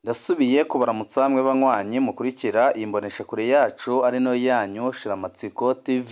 Ndasubiye kubaramutsa mwe banywanyi mukurikira iyi mboneshakure yacu ari no yanyu Shiramatsiko TV.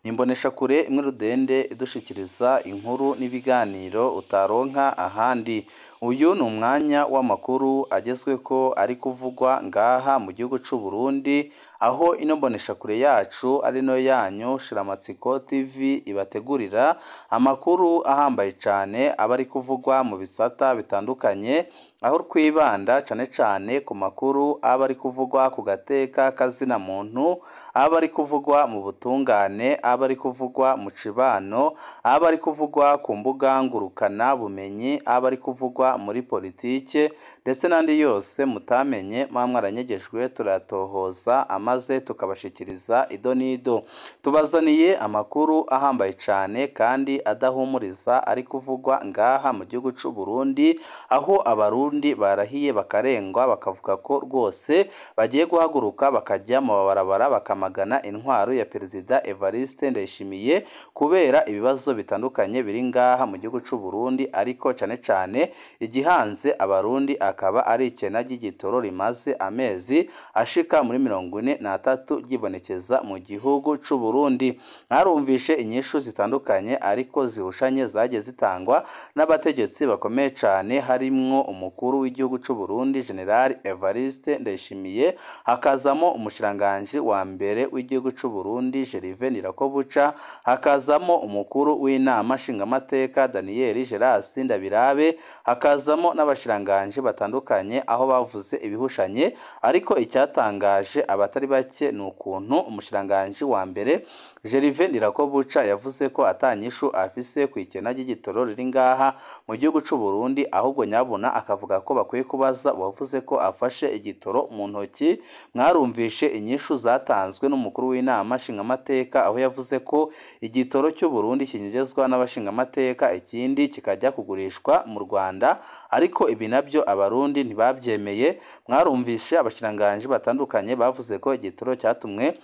Ni imboneshakure imwe rudende idushikiriza inkuru n'ibiganiro utaronka ahandi. Uyu ni umwanya w'amakuru agezweko ari kuvugwa ngaha mu gihugu c'u Burundi, aho ino mboneshakure yacu ari no yanyu Shiramatsiko TV ibategurira amakuru ahambaye cane aba ari kuvugwa mu bisata bitandukanye, aho twibanda cane cane ku makuru aba ari kuvugwa ku gateka kazina muntu, aba ari kuvugwa mu butungane, aba ari kuvugwa mu cibano, aba ari kuvugwa ku mbuga ngurukana bumenyi, aba ari kuvugwa muri politike ndetse n'andi yose mutamenye muba mwaranyegejwe, turayatohoza amaze tukabashikiriza ido n'ido. Tubazaniye amakuru ahambaye cane kandi adahumuriza ari kuvugwa ngaha mu gihugu c'u Burundi, aho abarundi barahiye bakarengwa bakavuga ko rwose bagiye guhaguruka bakajya mu mabarabara bakamagana intwaro ya Perezida Evariste Ndayishimiye kubera ibibazo bitandukanye biri ngaha mu gihugu c'u Burundi, ariko cane cane igihanze abarundi akaba ari ikena ry'igitoro rimaze amezi ashika muri 43 ryibonekeza mu gihugu c'u Burundi. Mwarumvishe inyishu zitandukanye ariko zihushanye zagiye zitangwa n'abategetsi bakomeye cane, harimwo umukuru w'igihugu c'u Burundi General Evariste Ndayishimiye, hakazamo umushikiranganji wa mbere w'igihugu c'u Burundi Gervais Ndirakobuca, hakazamo umukuru w'inama nshingamateka Daniel Gerasi Ndabirabe, hakazamo n'abashikiranganji batandukanye, aho bavuze ibihushanye. Ariko icyatangaje abatari bake ni ukuntu umushikiranganji wa mbere Gervais Ndirakobuca yavuze ko atanyishu afise ku ikena ry'igitoro riri ngaha mu gihugu c'u Burundi, ahubwo nyabuna akavuga ko bakwiye kubaza uwavuze ko afashe igitoro mu ntoki. Mwarumvishe inyishu zatanzwe n'umukuru w'inama nshingamateka, aho yavuze ko igitoro cy'u Burundi kinyegezwa n'abashingamateka ikindi kikajya kugurishwa mu Rwanda, ariko ibi nabyo abarundi ntibabyemeye. Mwarumvishe abashikiranganji batandukanye bavuze ko igitoro cyatumwe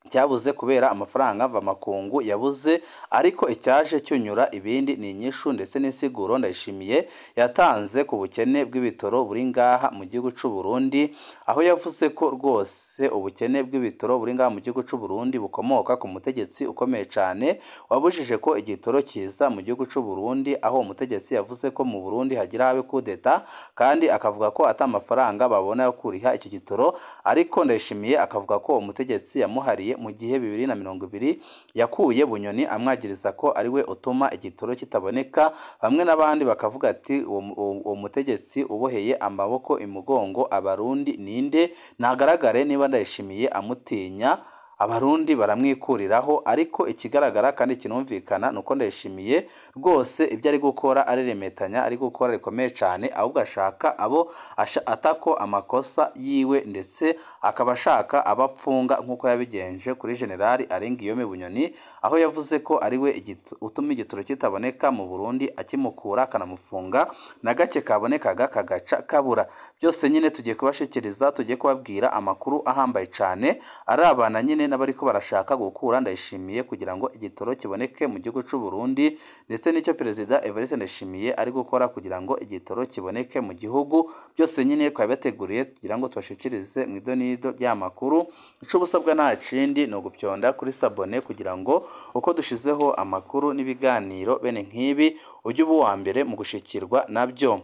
cyabuze kubera amafaranga mvamakungu yabuze, ariko icyaje cyunyura ibindi ni inyishu ndetse n'insiguro Ndayishimiye yatanze ku bukene bw'ibitoro buri ngaha mu gihugu c'u Burundi, aho yavuze ko rwose ubukene bw'ibitoro buri ngaha mu gihugu c'u Burundi bukomoka ku mutegetsi ukomeye cane wabujije ko igitoro kiza mu gihugu c'u Burundi, aho umutegetsi yavuze ko mu Burundi hagira habe kudeta, kandi akavuga ko ata mafaranga babona yo kuriha icyo gitoro, ariko Ndayishimiye akavuga ko umutegetsi yamuhariye mu gihe 2020 yakuye Bunyoni amwagiriza ko ari we utuma igitoro kitaboneka. Bamwe n'abandi bakavuga ati uwo mutegetsi uboheye amaboko imugongo abarundi ninde? Ntagaragare niba Ndayishimiye amutinya abarundi baramwikuriraho. Ariko ikigaragara kandi kinumvikana nuko Ndayishimiye rwose ibyo ari gukora areremetanya, ari gukora rikomeye cyane, ahubwo ashaka abo atako amakosa yiwe, ndetse akaba ashaka abapfunga nk'uko yabigenje kuri General Aringiyome Bunyoni, aho yavuze ko ari we utuma igitoro kitaboneka mu Burundi, akimukura akanamufunga na gake kabonekaga kagaca kabura. Byose nyine tugiye kubashikiriza, tugiye kubabwira amakuru ahambaye cyane arabana nyine n'abariko barashaka gukura Ndayishimiye kugira ngo igitoro kiboneke mu gihugu c'u Burundi, ndetse n'icyo Perezida Evariste Ndayishimiye ari gukora kugira ngo igitoro kiboneke mu gihugu. Byose nyine twabibateguriye kugira ngo tubashikirize mu idonido ry'amakuru. Ico ubusabwa nta kindi ni ugupyonda kuri sabone kugira ngo uko dushizeho amakuru n'ibiganiro bene nk'ibi ujye uba uwa mbere mu gushikirwa nabyo.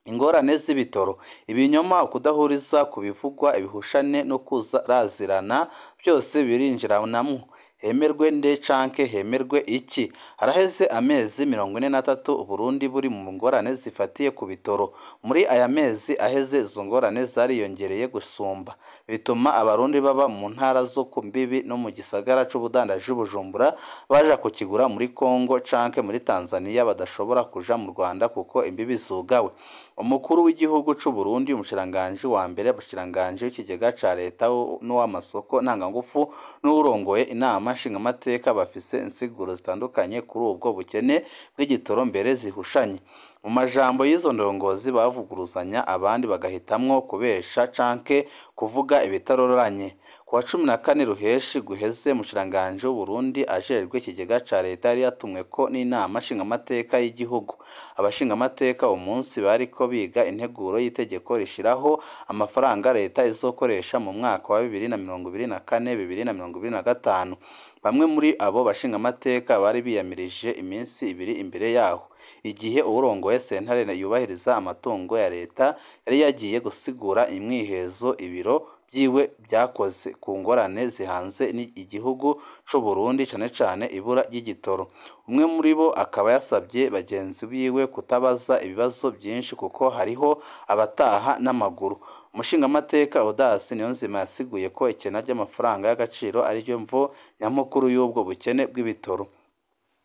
Ingorane z'ibitoro, ibinyoma, ukudahuriza ku bivugwa, ibihushane no kurazirana byose birinjiranamwo. Hemerwe nde canke hemerwe iki? Haraheze amezi 43 Uburundi buri mu ngorane zifatiye ku bitoro. Muri aya mezi aheze izo ngorane zariyongereye gusumba, bituma abarundi baba mu ntara zo ku mbibi no mu gisagara c'ubudandaji Bujumbura baja kukigura muri Kongo canke muri Tanzania, badashobora kuja mu Rwanda kuko imbibi zugawe. Umukuru w'igihugu c'u Burundi, umushikiranganji wa mbere, abashikiranganji w'ikigega ca leta n'uw'amasoko ntangangufu n'uwurongoye inama nshingamateka bafise insiguro zitandukanye kuri ubwo bukene bw'igitoro mbere zihushanye. Mu majambo y'izo ndongozi bavuguruzanya, abandi bagahitamwo kubesha canke kuvuga ibitaroranye. Ku wa 14 Ruheshi guheze, umushikiranganji w'Uburundi ajejwe ikigega ca leta yari yatumweko n'inama nshingamateka y'igihugu. Abashingamateka uwo munsi bariko biga integuro y'itegeko rishiraho amafaranga leta izokoresha mu mwaka wa 2024 2025. Bamwe muri abo bashingamateka bari biyamirije iminsi ibiri imbere yaho, igihe uwurongoye sentare yubahiriza amatungo ya leta yari yagiye gusigura imwihezo ibiro vyiwe vyakoze ku ngorane zihanze igihugu c'Uburundi, cane cane ibura ry'igitoro. Umwe muri bo akaba yasavye bagenzi biwe kutabaza ibibazo vyinshi kuko hariho abataha n'amaguru. Umushingamateka Audace Niyonzima yasiguye ko ikena ry'amafaranga y'agaciro ariryo mvo nyamukuru y'ubwo bukene bw'ibitoro.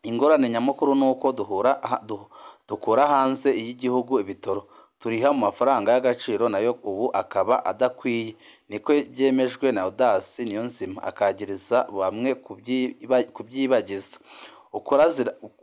Ingorane nyamukuru nuko dukura hanze y'igihugu ibitoro turiha mu mafaranga y'agaciro, nayo ubu akaba adakwiye, niko vyemejwe na Audace Niyonzima, akagiriza bamwe kubyibagiza.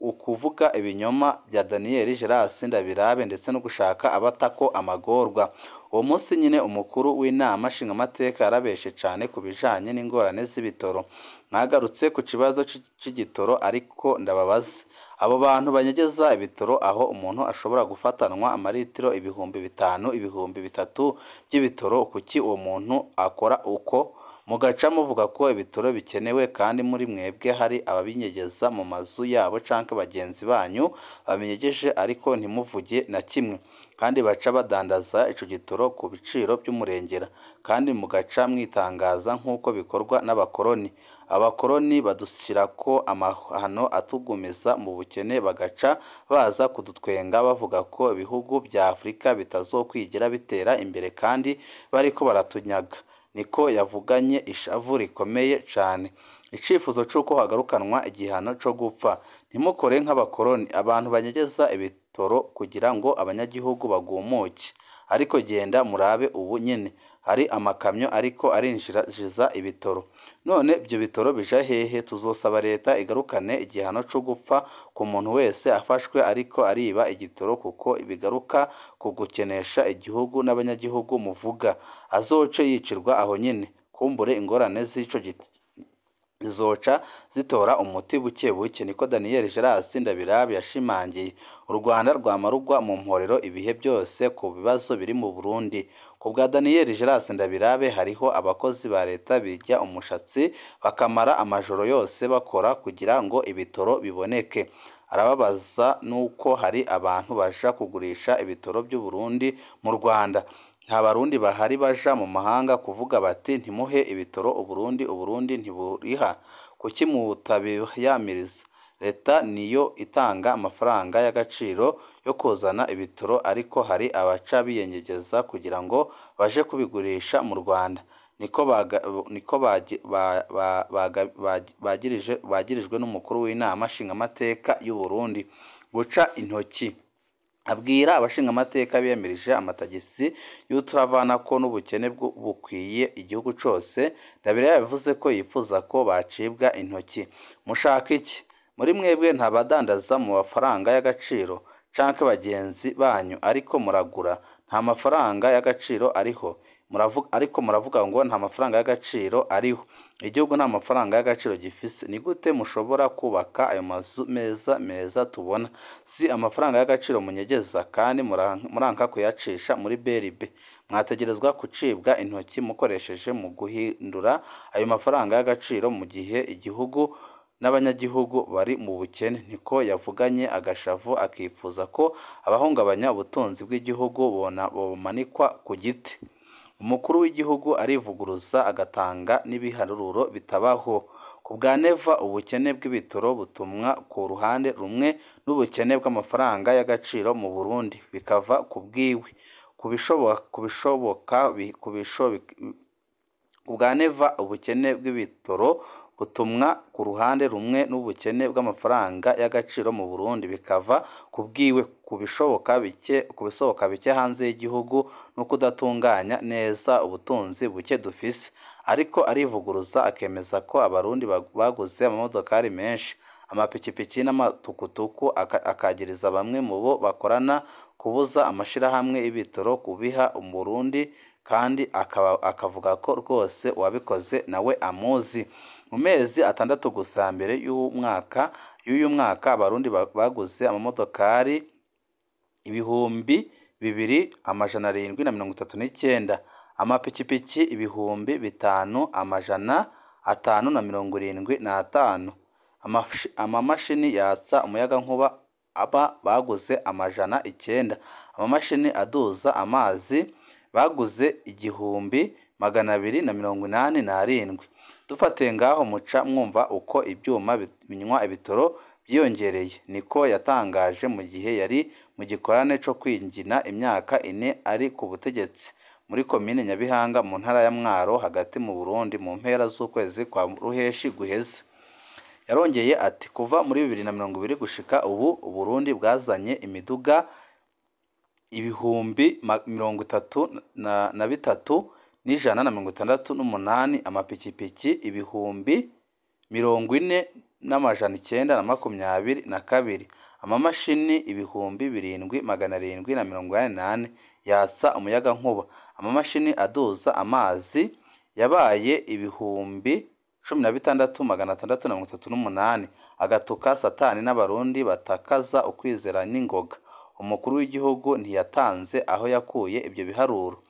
Ukuvuga ibinyoma bya Daniel Gerard Ndabirabe ndetse no gushaka abatako amagorwa. Uwo munsi nyine umukuru w'inama nshingamateka yarabeshe cane ku bijanye n'ingorane z'ibitoro. Mwagarutse ku kibazo c'igitoro, ariko ndababaza, abo bantu banyegeza ibitoro aho umuntu ashobora gufatanwa amaritiro 5000 3000 by'ibitoro, kuki uwo muntu akora uko? Mugaca muvuga ko ibitoro bikenewe kandi muri mwebwe hari ababinyegeza mu mazu yabo canke bagenzi banyu babinyegeje, ariko ntimuvuge na kimwe. Kandi baca badandaza ico gitoro ku biciro by'umurengera, kandi mugaca mwitangaza nk'uko bikorwa n'abakoroni. Abakoroni badushirako amahano atugumiza mu bukene, bagaca baza kudutwenga bavuga ko ibihugu vya Afrika bitazokwigira bitera imbere kandi bariko baratunyaga. Niko yavuganye ishavu rikomeye cane. Icifuzo c'uko hagarukanwa igihano co gupfa. Ntimukore nk'abakoroni, abantu banyegeza ibitoro kugira ngo abanyagihugu bagumuke. Ariko genda murabe ubu nyene hari amakamyo ariko arinjiza ibitoro. None ibyo bitoro bija hehe? Tuzosaba leta igarukane igihano co gupfa ku muntu wese afashwe ariko ariba igitoro, kuko bigaruka ku gukenesha igihugu n'abanyagihugu muvuga. Azoce yicirwa aho nyene. Kumbure ingorane z'ico giti zizoca zitora umuti buke buke, niko Daniel Gerard Ndabirabe yashimangiye. U Rwanda rwama rugwa mu mporero ibihe byose ku bibazo biri mu Burundi. Ku bwa Daniel Gerard Ndabirabe, hariho abakozi ba leta bijya umushatsi bakamara amajoro yose bakora kugira ngo ibitoro biboneke. Arababaza nuko hari abantu baja kugurisha ibitoro by'u Burundi mu Rwanda. Nta barundi bahari baja mu mahanga kuvuga bati ntimuhe ibitoro Uburundi, Uburundi ntiburiha. Kuki mutabiyamiriza? Leta niyo itanga amafaranga y'agaciro yo kuzana ibitoro, ariko hari abaca biyenyegeza kugira ngo baje kubigurisha mu Rwanda. Niko bagirijwe n'umukuru w'inama nshingamateka y'u Burundi guca intoki. Abwira abashingamateka biyamirije amatagisi y'uturavanako n'ubukene bukwiye igihugu cose. Ndabirabe yavuze ko yifuza ko bacibwa intoki. Mushaka iki? Muri mwebwe nta badandaza mu mafaranga y'agaciro canke bagenzi banyu, ariko muragura. Nta mafaranga y'agaciro ariho. Ariko muravuga ngo nta mafaranga y'agaciro ariho. Igihugu nta mafaranga y'agaciro gifise. Ni gute mushobora kubaka ayo mazu meza meza tubona? Si amafaranga y'agaciro munyegeza, kandi muranka kuyacisha muri BRB. Mwategerezwa gucibwa intoki mukoresheje mu guhindura ayo mafaranga y'agaciro mu gihe igihugu n'abanyagihugu bari mu bukene. Niko yavuganye agashavu, akifuza ko abahungabanya ubutunzi bw'igihugu bomanikwa ku giti. Umukuru w'igihugu arivuguruza agatanga n'ibiharuro bitabaho. Ku bwa Neva, ubukene bw'ibitoro butumwa ku ruhande rumwe n'ubukene bw'amafaranga y'agaciro mu Burundi bikava ku bwiwe. Ku bwa Neva, ubukene bw'ibitoro butumwa ku ruhande rumwe n'ubukene bw'amafaranga y'agaciro mu Burundi bikava ku bwiwe, ku bisohoka bike hanze y'igihugu no kudatunganya neza ubutunzi buke dufise. Ariko arivuguruza akemeza ko abarundi baguze amamodokari menshi, amapikipiki n'amatukutuku, akagiriza bamwe mu bo bakorana kubuza amashirahamwe y'ibitoro kubiha Umurundi kandi akavuga ko rwose uwabikoze nawe amuzi. Mu mezi 6 gusa mbere y'uyu mwaka Abarundi baguze amamodokari 2739, amapikipiki 5575, amamashini yatsa umuyagankuba aba baguze 900, amamashini aduza amazi baguze 1287. Dufatiye ngaho muca mwumva uko ibyuma binywa ibitoro byiyongereye, niko yatangaje mu gihe yari mu gikorane co kwingina imyaka 4 ari ku butegetsi muri komine Nyabihanga mu ntara ya Mwaro hagati mu Burundi mu mpera z'ukwezi kwa Ruheshi guheze. Yarongeye ati kuva muri 2020 gushika ubu Burundi bwazanye imiduga 33,168, amapikipiki 40,922, amamashini 7784 yatsa umuyagankuba, amamashini aduza amazi yabaye 16,638, agatuka Satani n'Abarundi batakaza ukwizera n'ingoga. Umukuru w'igihugu ntiyatanze aho yakuye ibyo biharuro.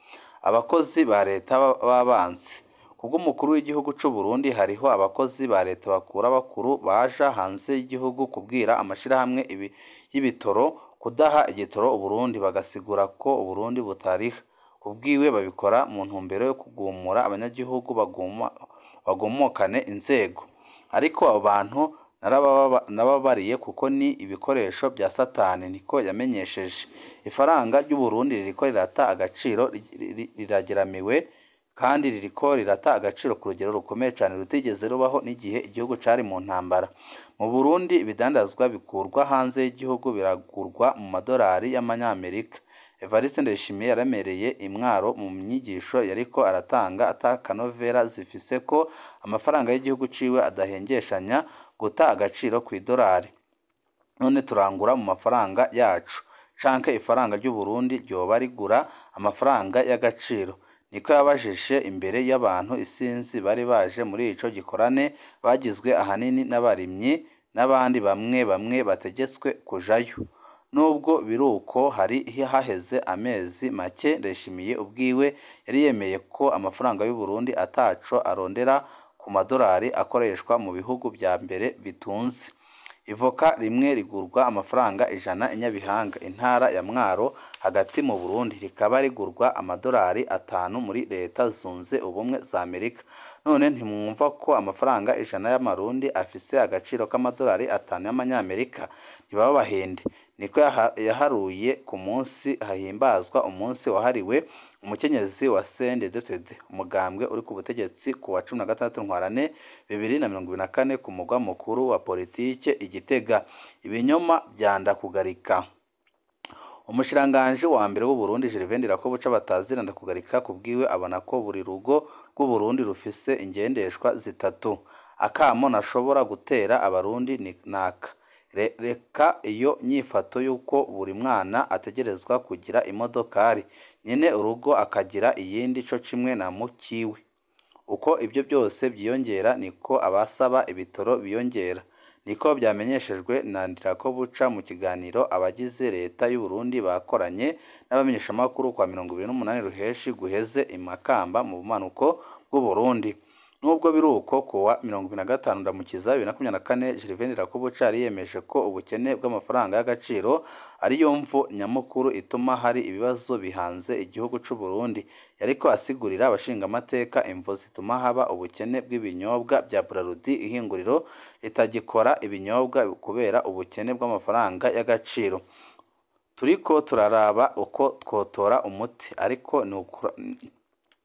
Abakozi ba leta b'abansi. Kubw'umukuru w'igihugu c'u Burundi hariho abakozi ba leta bakuru baja hanze y'igihugu kubwira amashirahamwe y'ibitoro kudaha igitoro Uburundi, bagasigura ko Uburundi butariha. Kubwiwe babikora mu ntumbero yo kugumura abanyagihugu bagumokane inzego. Ariko abo bantu nababariye kuko ni ibikoresho bya Satani, niko yamenyesheje. Ifaranga ry'Uburundi ririko rirata agaciro, rirageramiwe kandi ririko rirata agaciro ku rugero rukomeye cyane rutigeze rubaho n'igihe igihugu cari mu ntambara. Mu Burundi ibidandazwa bikurwa hanze y'igihugu biragurwa mu madolari y'amanyamerika. Evariste Ndayishimiye yaramereye imwaro mu myigisho yariko aratanga atakanovera zifise ko amafaranga y'igihugu ciwe adahengeshanya guta agaciro ku idolari. None turangura mu mafaranga yacu canke ifaranga ry'u Burundi ryoba rigura amafaranga y'agaciro, niko yabajije imbere y'abantu isinzi bari baje muri ico gikorane, bagizwe ahanini n'abarimyi n'abandi bamwe bamwe bategetswe kujayo. Nubwo biruko hari haheze amezi make, Ndayishimiye ubwiwe yari yemeye ko amafaranga y'u Burundi ataco arondera ku madolari akoreshwa mu bihugu vya mbere bitunze. Ivoka rimwe rigurwa amafaranga 100 i Nyabihanga, intara ya Mwaro hagati mu Burundi, rikaba rigurwa amadolari 5 muri Leta Zunze Ubumwe za Amerika. None ntimwumva ko amafaranga 100 y'amarundi afise agaciro k'amadolari 5 y'amanyamerika? Ntibabahende. Niko yaharuye ku munsi hahimbazwa umunsi wahariwe umukenyezi wa CNDD-FDD, umugambwe uri ku butegetsi, ku wa 16 Ntwarante 2024 ku mugwa mukuru wa politike i Gitega. Ibinyoma vya Ndakugarika. Umushikiranganji wa mbere w'u Burundi Gervais Ndirakobuca batazira Ndakugarika kubwiwe abona ko buri rugo rw'u Burundi rufise ingendeshwa 3. Akamo nashobora gutera Abarundi ni naka: reka iyo nyifato y'uko buri mwana ategerezwa kugira imodokari, nyene urugo akagira iyindi co kimwe na mukiwe. Uko ibyo byose byiyongera niko abasaba ibitoro biyongera, niko byamenyeshejwe na Ndirakobuca mu kiganiro abagize leta y'u Burundi bakoranye n'abamenyeshamakuru kwa 28 Ruheshi guheze i Makamba mu bumanuko bw'u Burundi. Nubwo biruko kuwa 25 Ndamukiza 2024, Gervais Ndirakobuca yari yemeje ko ubukene bw'amafaranga y'agaciro ariyo mvo nyamukuru ituma hari ibibazo bihanze igihugu c'u Burundi. Yariko asigurira abashingamateka imvo zituma haba ubukene bw'ibinyobwa bya Brarudi, ihinguriro ritagikora ibinyobwa kubera ubukene bw'amafaranga y'agaciro. Turiko turaraba uko twotora umuti,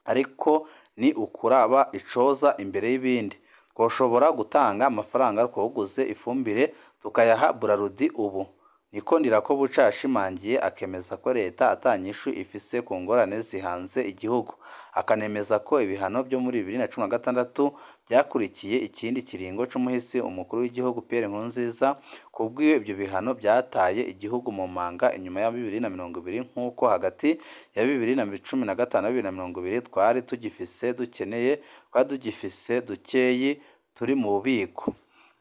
ariko ni ukuraba icoza imbere y'ibindi. Twoshobora gutanga amafaranga twawuguze ifumbire tukayaha Brarudi ubu, niko Ndirakobuca yashimangiye, akemeza ko leta atanyishu ifise ku ngorane zihanze igihugu, akanemeza ko ibihano byo muri 2016 Byakurikiye ikindi kiringo c'umuhisi umukuru w'igihugu Pierre Nkurunziza. Kubw'iyo ibyo bihano byataye igihugu mu manga inyuma ya 2020, nk'uko hagati ya 2015 na 2020 twari tugifise dukeneye twari tugifise dukeyi turi mu bubiko.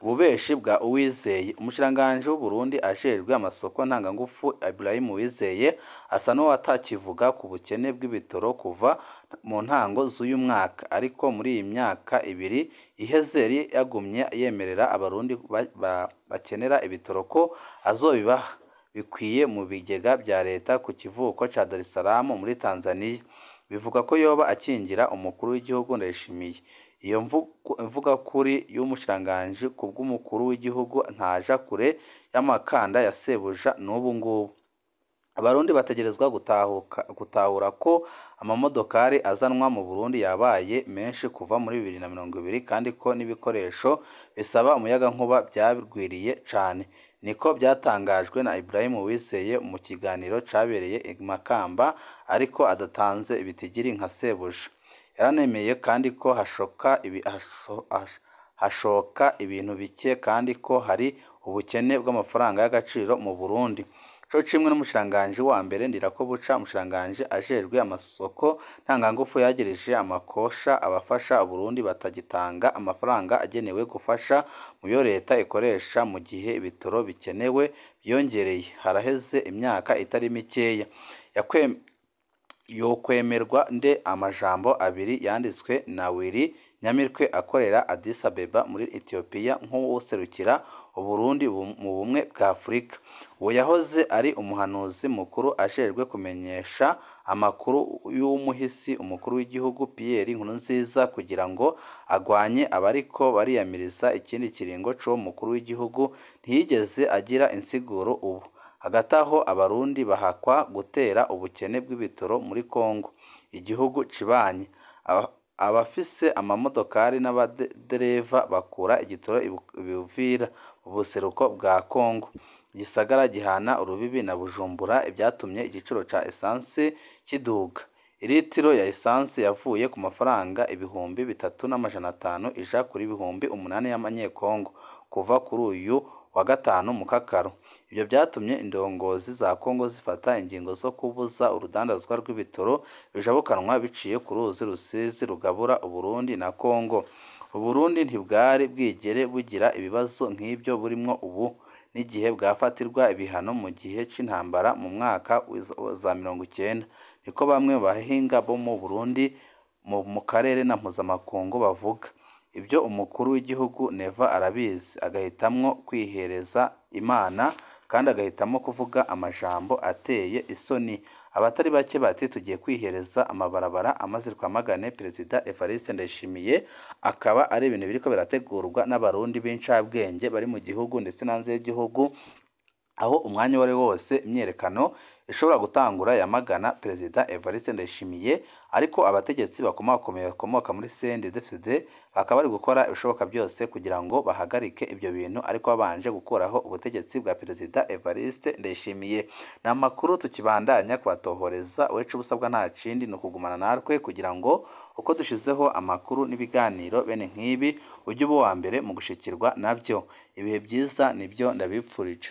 Ububeshi bwa Uwizeye. Umushikiranganji w'Uburundi ajejwe amasoko ntangangufu Ibrahim Uwizeye asa n'uwatakivuga ku bukene bw'ibitoro kuva mu ntango z'uyu mwaka, ariko muri iyi myaka ibiri iheze yari yagumye yemerera Abarundi bakenera ibitoro ko azobibaha bikwiye mu bigega vya leta ku kivuko ca Dar es Salaam muri Tanzania. Bivuga ko yoba akingira umukuru w'igihugu Ndayishimiye. Iyo mvugakuri y'umushikiranganji kubw'umukuru w'igihugu ntaja kure y'amakanda ya sebuja n'ubu ngubu. Abarundi bategerezwa gutahura ko amamodokari azanwa mu Burundi yabaye menshi kuva muri 2020, kandi ko n'ibikoresho bisaba umuyagankuba vyagwiriye cane. Niko vyatangajwe na Ibrahim Uwizeye mu kiganiro cabereye i Makamba, ariko adatanze ibitigiri nka sebuja. Yaranemeye kandi ko hashoka ibintu bike, kandi ko hari ubukene bw'amafaranga y'agaciro mu Burundi. Co cimwe n'umushikiranganji wa mbere Ndirakobuca, umushikiranganji ajejwe amasoko ntangangufu yagirije amakosha abafasha Uburundi batagitanga amafaranga agenewe gufasha mu yo leta ikoresha mu gihe ibitoro bikenewe vyiyongereye. Haraheze imyaka itari mikeya. Yokwemerwa nde amajambo abiri yanditswe na Willy Nyamitwe akorera Addis Abeba muri Ethiopia nk'uwuserukira Uburundi mu bumwe bwa Afurika. Uwo yahoze ari umuhanuzi mukuru ajejwe kumenyesha amakuru y'umuhisi umukuru w'igihugu Pierre Nkurunziza kugira ngo agwanye abariko bariyamiriza ikindi kiringo c'uwo mukuru w'igihugu, ntiyigeze agira insiguro ubu. Hagati aho Abarundi bahakwa gutera ubukene bw'ibitoro muri Kongo, igihugu cibanyi. Abafise amamodokari n'abadereva bakura igitoro i Buvira mu buseruko bwa Kongo, igisagara gihana urubibi na Bujumbura, ivyatumye igiciro ca esanse kiduga. Iritiro ya esanse yavuye ku mafaranga 3500 ija kuri 8000 y'amanyekongo kuva kuri uyu wa gatanu mu Kakaro. Ivyo vyatumye indongozi za Kongo zifata ingingo zo kubuza urudandazwa rw'ibitoro bijabukanwa biciye ku ruzi Rusizi rugabura Uburundi na Kongo. Uburundi ntibwari bwigere bugira ibibazo nk'ivyo burimwo ubu n'igihe bwafatirwa ibihano mu gihe c'intambara mu mwaka za 90. Niko bamwe bahinga bo mu Burundi mu karere na mpuzamakungu bavuga. Ibyo umukuru w'igihugu Neva arabizi, agahitamwo kwihereza Imana kandi agahitamo kuvuga amajambo ateye isoni. Abatari bake bati tugiye kwihereza amabarabara amaze twamagane Perezida Evariste Ndayishimiye, akaba ari ibintu biriko birategurwa n'Abarundi b'incabwenge bari mu gihugu ndetse n'hanze y'igihugu, aho umwanya wari wose imyerekano ishobora gutangura yamagana Perezida Evariste Ndayishimiye, ariko abategetsi bakomakomeye bakomoka muri CNDD-FDD bakaba bari gukora ibishoboka byose kugira ngo bahagarike ibyo bintu, ariko babanje gukuraho ubutegetsi bwa Perezida Evariste Ndayishimiye. Ni amakuru tukibandanya kubatohoreza, uwacu ubusabwa nta kindi ni ukugumana natwe kugira ngo uko dushizeho amakuru n'ibiganiro bene nk'ibi ujye uba uwa mbere mu gushikirwa nabyo. Ibihe byiza nibyo ndabipfurije.